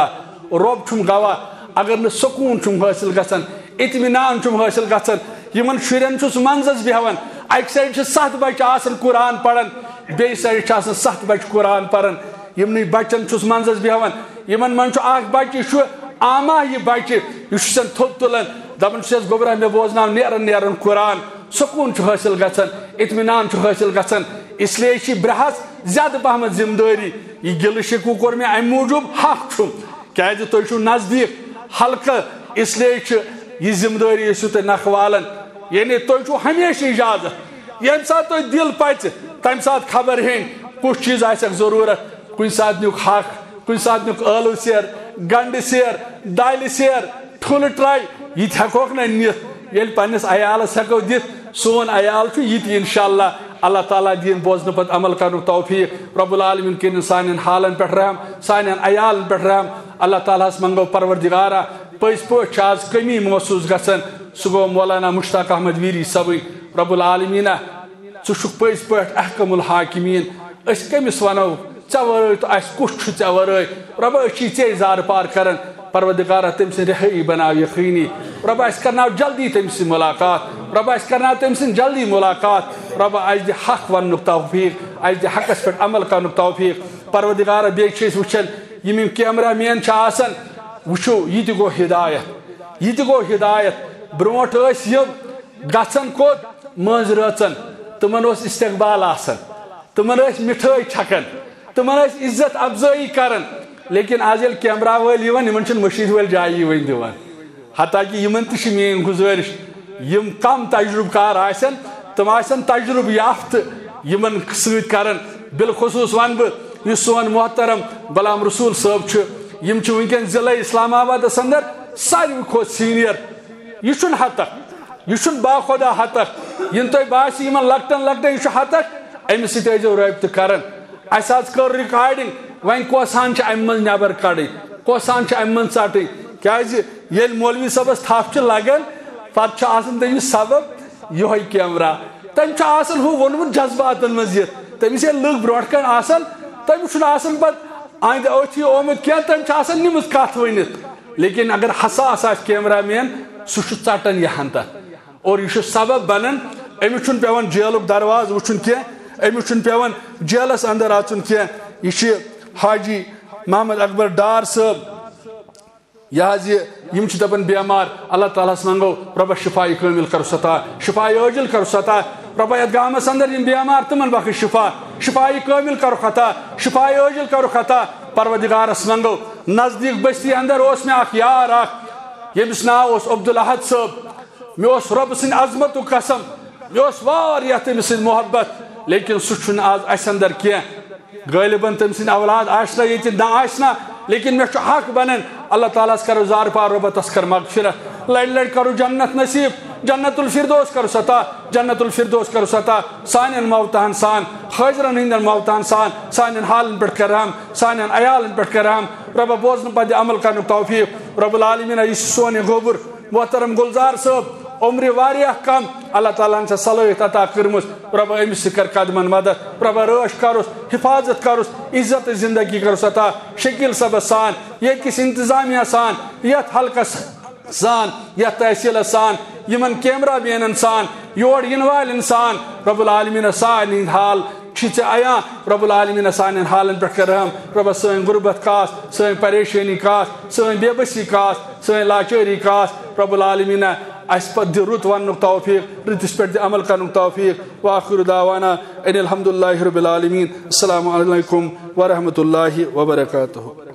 رۄب چھُم گواہ، اگر نہٕ سکوٗن چھُم حٲصِل گژھان، اطمینان چھُم حٲصِل گژھان، یِمن شُرٮ۪ن چھُس منٛزس بیہوان، اکہِ سایڈٕ چھِ ستھ بچہِ آسان قرآن پران، بیٚیہِ سایڈٕ چھِ آسان ستھ بچہِ قرآن پران۔ یِمنٕے بچن چھُس منٛزس بیہوان، یِمن منٛز چھُ اکھ بچہِ، یہِ چھُ آما یہِ بچہِ، یہِ چھُ سن تھوٚد تُلان، دپان چھُس، "گوٚبرا، مےٚ بوزناو نیران نیران قرآن۔" سکوٗن چھُ حٲصِل گژھان، اطمینان چھُ حٲصِل گژھان۔ اس لیے چھِ برٛہس زیادٕ پہمتھ ذمہٕ دٲری۔ یہِ گِلہٕ شِکوٕ کوٚر مےٚ امہِ موٗجوٗب، حق چھُم، کیازِ تُہۍ چھِو نزدیٖک حلقہٕ، اس لیے چھِ یہِ ذمہٕ دٲری ٲسِو تُہۍ نکھٕ والان۔ یعنی تُہۍ چھِو ہمیشہِ اجازت، ییٚمہِ ساتہٕ تۄہہِ دِل پژِ، تمہِ ساتہٕ خبر ہیٚنۍ کُس چیٖز آسٮ۪کھ ضروٗرت۔ کُنہِ ساتہٕ نیُک ہاکھ، کُنہِ ساتہٕ نیُک ٲلوٕ سیر، گنڈٕ سیر، دالہِ سیر، ٹھوٗلہٕ ٹرٛاے، یہِ تہِ ہٮ۪کوکھ نہ نِتھ۔ ییٚلہِ پننِس عیالس ہٮ۪کو دِتھ، سون عیال چھُ یہِ تہِ انشاءاللہ۔ اللہ تعالیٰ دِیِن بوزنہٕ پتہٕ عمل کرنُک توفیق۔ رب العالمین کٔرِن سانٮ۪ن حالن پٮ۪ٹھ رحم، سانٮ۪ن عیالن پٮ۪ٹھ رحم۔ اللہ تعالیٰ ہس منٛگو پروردگارا، پٔزۍ پٲٹھۍ چھِ آز کٔمی محسوٗس گژھان، سُہ گوٚو مولانا مشتاق احمد ویری صٲبٕنۍ۔ رب العالمینا، ژٕ چھُکھ پٔزۍ پٲٹھۍ احکم الحاکمین۔ أسۍ کٔمِس ونو؟ ژےٚ ورٲے تہٕ اَسہِ کُس چھُ ژےٚ ورٲے؟ رۄبا، أسۍ چھِ ژے زارٕ پار کران۔ پروردگارا، تٔمۍ سٕنٛز رہٲیی بناو یقینی۔ رۄبا، اَسہِ کرناو جلدی تٔمِس سۭتۍ ملاقات۔ رۄبا، اَسہِ کرناو تٔمۍ سٕنٛز جلدی ملاقات۔ رۄبا، اَسہِ دِ حق وننُک توفیق، اَسہِ دِ حقس پٮ۪ٹھ عمل کرنُک توفیق۔ پروردگارا، بیٚیہِ چھِ أسۍ وٕچھان، یِم یِم کیمرہ مین چھِ آسان، وٕچھِو، یہِ تہِ گوٚو ہدایت، یہِ تہِ گوٚو ہدایت۔ برونٛٹھ ٲسۍ یِم گژھان کوٚت؟ مٲنٛزِ رٲژن، تِمن اوس استقبال آسان۔ تِمن ٲسۍ مِٹھٲے چھکان، تِمن ٲسۍ عزت افزٲیی کران، لیکن آز ییٚلہِ کیمرہ وٲلۍ یِوان، یِمن چھِنہٕ مٔشیٖد وٲلۍ جایی وۄنۍ دِوان۔ حتیٰ کہِ یِمن تہِ چھِ میٲنۍ گُزٲرِش، یِم کم تجربہٕ کار آسن، تِم آسن تجربہٕ یافتہٕ یِمن سۭتۍ کران۔ بالخصوص ونہٕ بہٕ، یُس سون محترم غلام رسول صٲب چھُ، یِم چھِ وٕنکیٚن ضلع اسلام آبادس اندر ساروی کھۄتہٕ سینئر۔ یہِ چھُنہٕ ہتکھ، یہِ چھُنہٕ باخۄدا ہتکھ۔ یِنہٕ تۄہہِ باسہِ یِمن لۄکٹٮ۪ن لۄکٹٮ۪ن یہِ چھُ ہتکھ، أمِس سۭتۍ ٲسۍزیو رٲبطہٕ کران۔ اَسہِ حظ کٔر ریکارڈنگ، وۄنۍ کۄس ہن چھِ امہِ منٛز نٮ۪بر کڑٕنۍ، کۄس ہن چھِ امہِ منٛز ژٹٕنۍ؟ کیازِ ییٚلہِ مولوی صٲبس تھپھ چھِ لگان، پتہٕ چھُ آسان تٔمِس سبب یِہوٚے کیمرہ۔ تٔمۍ چھُ آسان ہُہ ووٚنمُت جذباتن منٛز یِتھ، تٔمِس ییٚلہِ لُکھ برونٛٹھ کنہِ آسان، تٔمِس چھُنہٕ آسان پتہٕ أہنٛدِ أتھی آمُت کینٛہہ، تٔمۍ چھُ آسان نِمٕژ کتھ ؤنِتھ۔ لیکن اگر حساس آسہِ کیمرہ مین، سُہ چھُ ژٹان یہِ ہن تتھ۔ اور یہِ چھُ سبب بنان، أمِس چھُنہٕ پٮ۪وان جیلُک دروازٕ وٕچھُن کینٛہہ، أمِس چھُنہٕ پٮ۪وان جیلس اندر اژُن کینٛہہ۔ یہِ چھِ حاجی محمد اکبر ڈار صٲب۔ یہِ حظ یہِ، یِم چھِ دپان بیمار، اللہ تعالیٰ ہس منٛگو رۄبس شفایہِ کٲمل کرُس عطا، شفایہِ عٲجل کرُس عطا۔ رۄبا یتھ گامس اندر یِم بیمار، تِمن بخش شفا، شفایہِ کٲمل کرُکھ عطا، شفایہِ عٲجل کرُکھ عطا۔ پروردگارس منٛگو، نزدیٖک بستی اندر اوس مےٚ اکھ یار اکھ، ییٚمِس ناو اوس عبدالاحد صٲب۔ مےٚ اوس رۄبہٕ سٕنٛدِ عظمتُک قسم، مےٚ اوس واریاہ تٔمِس سۭتۍ محبت، لیکن سُہ چھُنہٕ آز اَسہِ اندر کینٛہہ۔ غٲلباً تٔمۍ سٕنٛدۍ اولاد آسہِ نہ ییٚتہِ، نہ آسہِ نہ، لیکن مےٚ چھُ حق بنان، اللہ تعالیٰ ہس کرو زارٕ پار، رۄبہ تس کر مغفرت، لڑِ لڑِ کرو جنت نصیب، جنت الفردوس کرُس عطا، جنت الفردوس کرُس عطا۔ سانٮ۪ن موتاہن سان، حٲضرن ہٕنٛدٮ۪ن موتاہن سان، سانٮ۪ن حالن پٮ۪ٹھ کر رحم، سانٮ۪ن عیالن پٮ۪ٹھ کر رحم۔ رۄبہ بوزنہٕ پتہٕ دِ عمل کرنُک توفیق۔ رب العالمین، یُس سون یہِ گوٚبُر محترم گلزار صٲب، عمرِ واریاہ کم، اللہ تعالیٰ ہن چھےٚ صلٲحیت عطا کٔرمٕژ۔ رۄبہ أمِس تہِ کر قدمن مدد، رۄبہ رٲچھ کرُس، حفاظت کرُس، عزت زندگی کرُس عطا۔ شکیل صٲبس سان، ییٚتہِ کِس انتظامیہ سان، یتھ حلقس سان، یتھ تحصیلس سان، یِمن کیمرہ مینن سان، یور یِنہٕ والٮ۪ن سان، رب العالمین سانہِ ہٕنٛدۍ حال چھِ ژےٚ عیان۔ رب العالمین سانٮ۪ن حالن پٮ۪ٹھ کر رحم۔ رۄبہ سٲنۍ غربت کاس، سٲنۍ پریشٲنی کاس، سٲنۍ بے بسی کاس، سٲنۍ لاچٲری کاس۔ رب العالمین اسہِ پتہٕ دِ رُت وننُک توفیق، رٕتِس پٮ۪ٹھ دِ عمل کرنُک توفیق۔ وآخر دعوانا ان الحمد للہ رب العالمین۔ السلام علیکم ورحمۃ اللہ وبرکاتہ۔